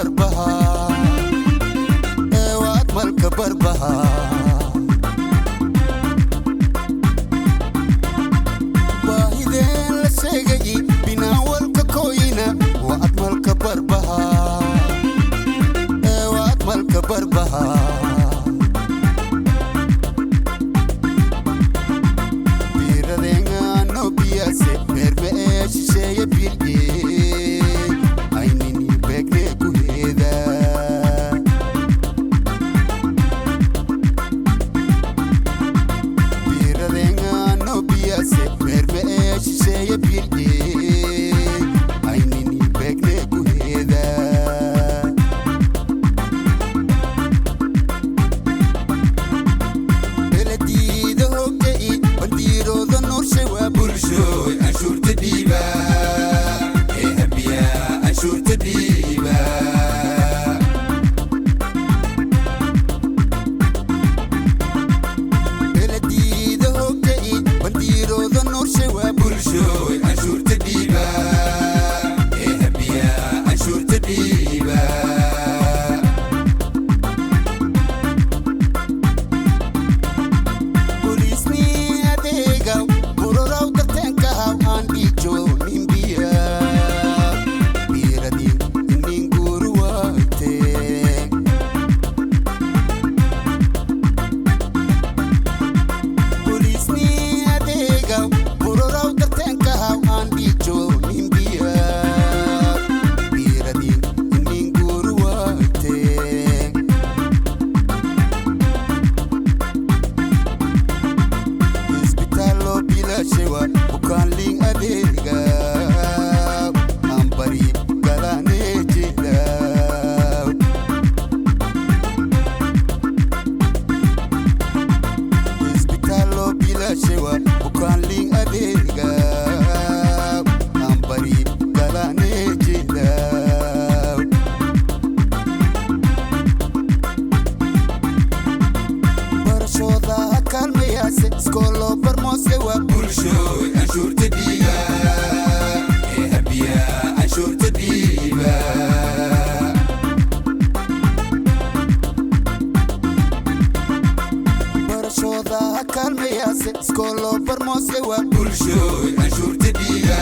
Barbaha ee waa aqmalka barbaha. Baahideen la sheegay binaawalka kooyina waa aqmalka barbaha ee waa aqmalka barbaha. Biiradeengaano biyase beerme ee shisheeye bilye aynini beegne ku heeda. Biiradeengaano biyase beerme ee shisheeye bilye aynini beegne ku heeda. Belediida hogay bandiirooda nuurshe waa Bulshooy, canshuurta dhiiba ee habiya, canshuurta dhiiba. Belediida hogay bandiirooda nuurshe waa Bulshooy, canshuurta dhiiba ee habiya, canshuurta dhiiba. Booliisni adeegaw burorow darteenkahaw aan dhiijo nimbiya biiradii inin guruwaate. Booliisni adeegaw burorow darteenkahaw aan dhiijo nimbiya biiradii inin guruwaate. Isbitaallo bilaashewa bukaanliin adeega ambari galaanee jira. Isbitaallo bilaashewa bukaanliin adeega ambari galaanee jira. Barashooda ha kaalmayaase iskooloo barmoose waa Bulshooy, canshuurta dhiiba ee habiya, canshuurta dhiiba. Barashooda ha kaalmayaase iskooloo barmoose waa Bulshooy, canshuurta dhiiba.